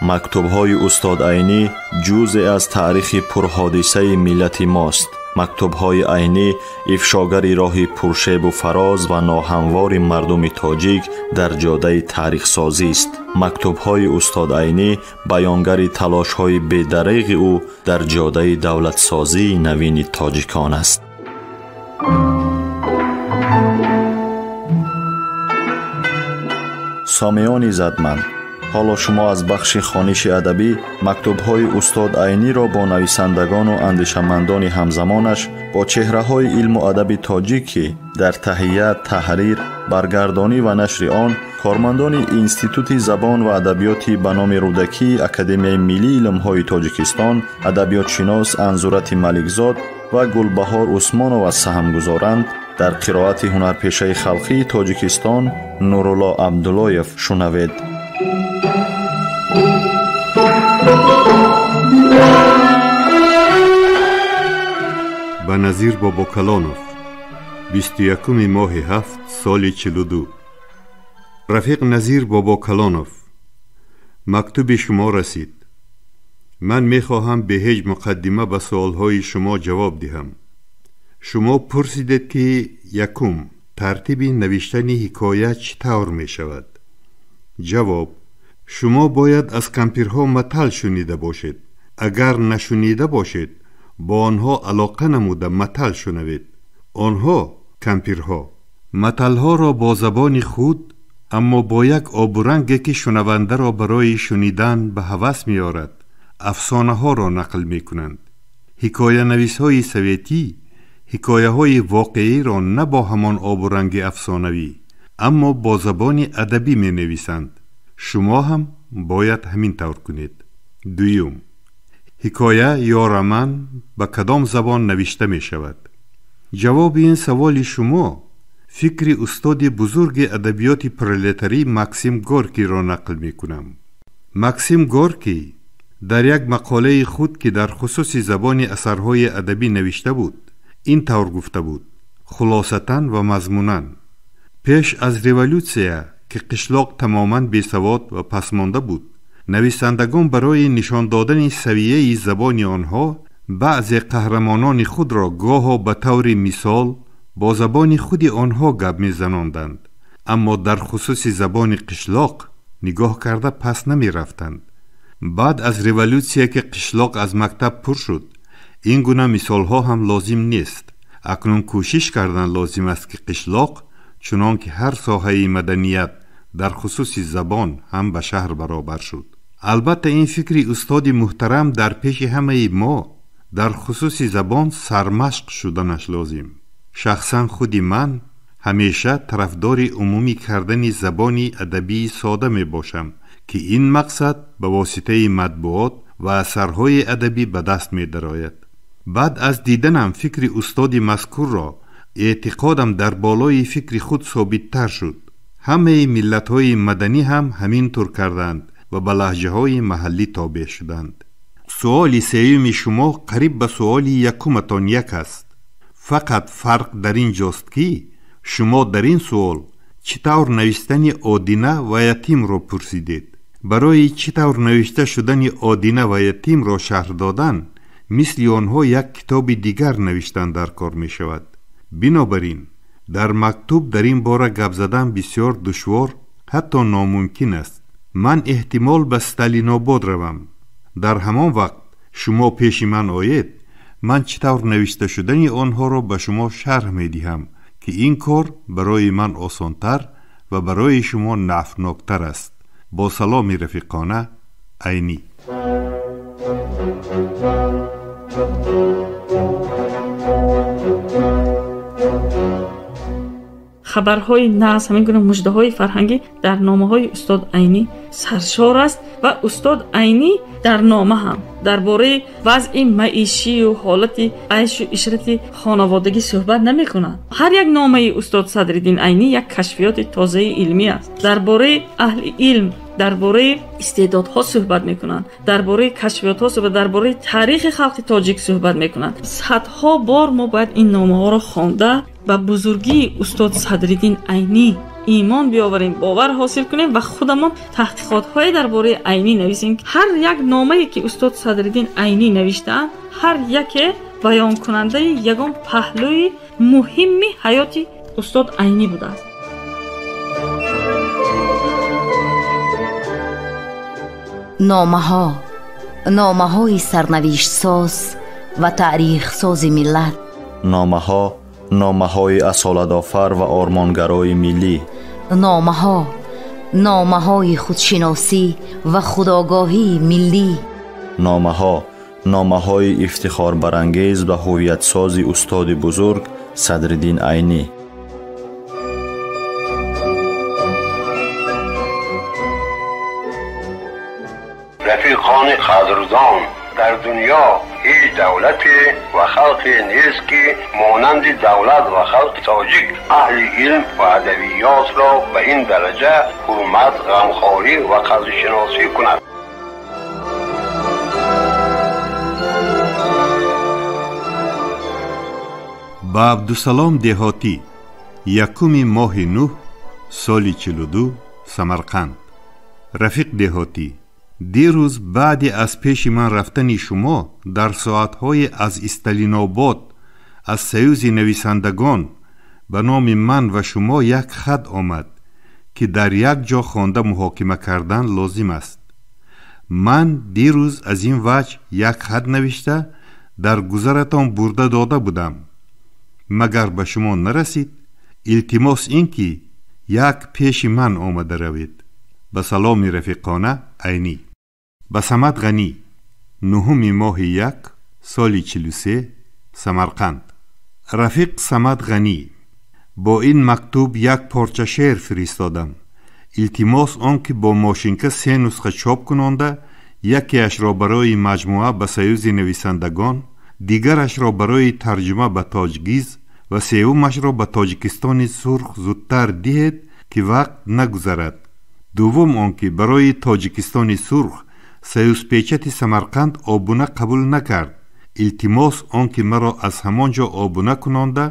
Мактубҳои устод Айнӣ ҷузъе аз таърихи пурҳодисаи миллати мост. Мактубҳои Айнӣ ифшогари роҳи пуршебу фароз ва ноҳамвори мардуми тоҷик дар ҷодаи таърихсозист. Мактубҳои устод Айнӣ баёнгари талошҳои бедареғи ӯ дар ҷодаи давлатсозии навини тоҷикон аст. Сомиёни задманд, ҳоло шумо аз бахши хониши адабӣ мактубҳои устод Айниро бо нависандагону андешамандони ҳамзамонаш, бо чеҳраҳои илму адаби тоҷик, ки дар таҳия, таҳрир, баргардонӣ ва нашри он кормандони Институти забон ва адабиёти ба номи Рӯдакии Академияи миллии илмҳои Тоҷикистон, адабиётшинос Анзурати Маликзод ва Гулбаҳор Усмонова саҳм гузоранд, дар қироати ҳунарпешаи халқии Тоҷикистон Нурулло Абдуллоев шунавед. Ба Назир Бобокалонов, 21 моҳи 7 соли 42. Рафиқ Назир Бобокалонов, мактуби шумо расид. Ман мехоҳам бе ҳеҷ муқаддима ба суолҳои шумо ҷавоб диҳам. Шумо пурсидед, ки якум, тартиби навиштани ҳикоя чӣ тавр мешавад? Ҷавоб: шумо бояд аз кампирҳо матал шунида бошед. Агар нашунида бошед, бо онҳо алоқа намуда матал шунавед. Онҳо, кампирҳо, маталҳоро бо забони худ, аммо бо як обуранге, ки шунавандаро барои шунидан ба ҳавас меорад, афсонаҳоро нақл мекунанд. Ҳикоянависҳои советӣ ҳикояҳои воқеиро на бо ҳамон обуранги афсонавӣ, аммо бо забони адабӣ менависанд. Шумо ҳам бояд ҳамин тавр кунед. Дуюм, ҳикоя ё роман ба кадом забон навишта мешавад? Ҷавоби ин саволи шумо фикри устоди бузурги адабиёти пролетарӣ Максим Горкийро нақл мекунам. Максим Горкий дар як мақолаи худ, ки дар хусуси забони асарҳои адабӣ навишта буд, ин тавр гуфта буд: хулосатан ва мазмунан, пеш аз революсия, ки қишлоқ тамоман бесавод ва пасмонда буд, нависандагон барои нишон додани савияи забони онҳо баъзе қаҳрамонони худро гоҳо ба таври мисол бо забони худи онҳо гап мезанонданд, аммо дар хусуси забони қишлоқ нигоҳ карда пас намерафтанд. Баъд аз революсия, ки қишлоқ аз мактаб пур шуд, ин гуна мисолҳо ҳам лозим нест. Акнун кӯшиш кардан лозим аст, ки қишлоқ, чунон ки ҳар соҳаи маданият, дар хусуси забон ҳам ба шаҳр баробар шуд. Албатта, ин фикри устоди муҳтарам дар пеши ҳамаи мо дар хусуси забон сармашқ шуданаш лозим. Шахсан худи ман ҳамеша тарафдори умумӣ кардани забони адабии сода мебошам, ки ин мақсад ба воситаи матбуот ва асарҳои адабӣ ба даст медарояд. Баъд аз диданам фикри устоди мазкурро, эътиқодам дар болои фикри худ собиттар шуд. Ҳамаи миллатҳои маданӣ ҳам ҳамин тур карданд ва ба лаҳҷаҳои маҳаллӣ тобеъ шуданд. Суоли сеюми шумо қариб ба суоли якуматон як аст. Фақат фарқ дар ин ҷост, ки шумо дар ин суол чӣ тавр навиштани Одина ва Ятимро пурсидед. Барои чӣ тавр навишта шудани Одина ва Ятимро шарҳ додан, мисли онҳо як китоби дигар навиштан дар кор мешавад. Бинобар ин дар мактуб дар ин бора гап задан бисёр душвор, ҳатто номумкин аст. Ман эҳтимол ба Сталинобод равам. Дар ҳамон вақт шумо пеши ман оед, ман чӣ тавр навишта шудани онҳоро ба шумо шарҳ медиҳам, ки ин кор барои ман осонтар ва барои шумо нафноктар аст. Бо саломи рафиқона, Айнӣ. Хабарҳои нағз, ҳамин гуна муждаҳои фарҳангӣ дар номаҳои устод Айнӣ саршор аст ва устод Айнӣ дар нома ҳам дар бораи вазъи маишию ҳолати айшу ишрати хонаводагӣ суҳбат намекунад. Ҳар як номаи устод Садриддин Айнӣ як кашфиёти тозаи илмӣ аст. Дар бораи аҳли илм, дар бораи истеъдодҳо суҳбат мекунанд, дар бораи кашфиётҳо суҳбат, дар бораи таърихи халқи тоҷик суҳбат мекунанд. Садҳо бор мо бояд ин номаҳоро хонда ба бузургии устод Садриддин Айнӣ имон биёварем, бовар ҳосил кунем ва худамон таҳқиқотҳое дар бораи Айнӣ нависем. Ҳар як номае ки устод Садриддин Айнӣ навиштаанд, ҳар яке баёнкунандаи ягон паҳлӯи муҳимми ҳаёти устод Айнӣ будааст. Номаҳо, номаҳои сарнавиштсоз ва таърихсози миллат. Номаҳо, номаҳои асолатофар ва ормонгарои миллӣ. Номаҳо, номаҳои худшиносӣ ва худогоҳии миллӣ. Номаҳо, номаҳои ифтихорбарангез ва ҳувиятсози устоди бузург Садриддин Айнӣ. Рафиқони қадрдон, дар дунё ҳеҷ давлате ва халқе нест, ки монанди давлат ва халқи тоҷик аҳли илм ва адабиётро ба ин дараҷа ҳурмат, ғамхорӣ ва қадршиносӣ кунад. Ба Абдусалом Деҳотӣ, 1 моҳи 9 соли 42, Самарқанд. Рафиқ Деҳотӣ, дирӯз баъди аз пеши ман рафтани шумо дар соатҳои аз Исталинобод аз Союзи нависандагон ба номи ман ва шумо як хат омад, ки дар як ҷо хонда муҳокима кардан лозим аст. Ман дирӯз аз ин ваҷҳ як хат навишта дар гузаратон бурда дода будам. Магар ба шумо нарасид? Илтимос ин ки як пеши ман омада равед. Ба саломи рафиқона, Айнӣ. Ба Самад Ғанӣ, 9 моҳи 1 соли 43, Самарқанд. Рафиқ Самад Ғанӣ, бо ин мактуб як порча шеър фиристодам. Илтимос он ки бо мошинка 3 нусха чоп кунонда, якеашро барои маҷмӯа ба Союзи нависандагон, дигарашро барои тарҷума ба Тоҷгиз ва сеюмашро ба Тоҷикистони Сурх зудтар диҳед, ки вақт нагузарад. Дуввум он ки барои Тоҷикистони Сурх Союзпечати Самарқанд обуна қабул накард. Илтимос он ки маро аз ҳамон ҷо обуна кунонда,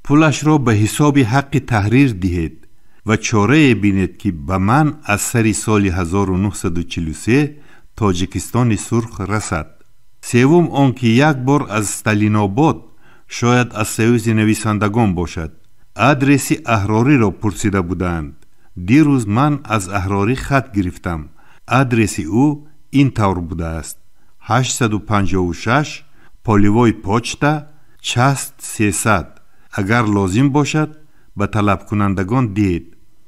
пулашро ба ҳисоби ҳаққи таҳрир диҳед ва чорае бинед, ки ба ман аз сари соли 1943 Тоҷикистони Сурх расад. Севум он ки як бор аз Сталинобод, шояд аз Союзи нависандагон бошад, адреси Аҳрориро пурсида будаанд. Дирӯз ман аз Аҳрорӣ хат гирифтам. Адреси ӯ ин тавр будааст: 856 полевой почта, част 300. Агар лозим бошад, ба талабкунандагон диҳед.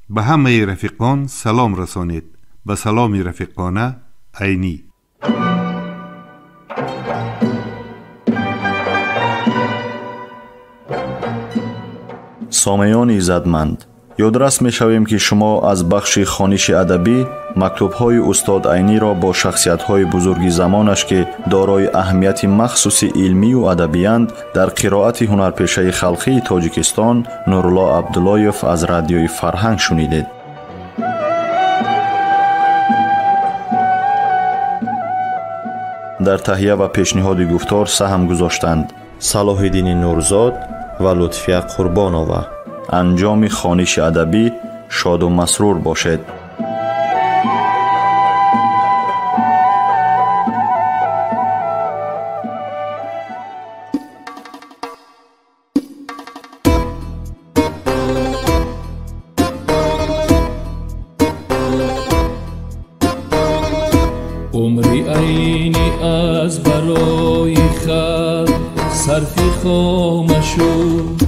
Ба ҳамаи рафиқон салом расонед. Ба саломи рафиқона, Айнӣ. Сомеёни иззатманд, ёдрас мешавем, ки шумо аз бахши хониши адабӣ мактубҳои устод Айниро бо шахсиятҳои бузурги замонаш, ки дорои аҳамияти махсуси илмию адабиянд, дар қироати ҳунарпешаи халқии Тоҷикистон Нурулло Абдуллоев аз радиои Фарҳанг шунидед. Дар таҳия ва пешниҳоди гуфтор саҳм гузоштанд Салоҳиддини Нурзод ва Лутфия Қурбонова. Анҷоми хониши адабӣ шоду масрур бошед. Умри Айнӣ аз барои халқ сарфи хома шуд.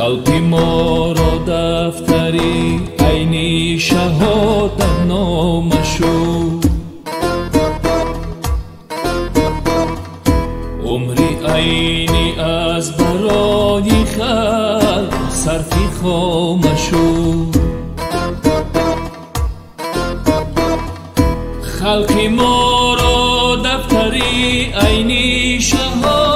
Халқи моро дафтари Айнӣ шаҳодатнома шуд. Умри Айнӣ аз барои халқ сарфи хома шуд. Халқи моро дафтари Айнӣ шаҳодатнома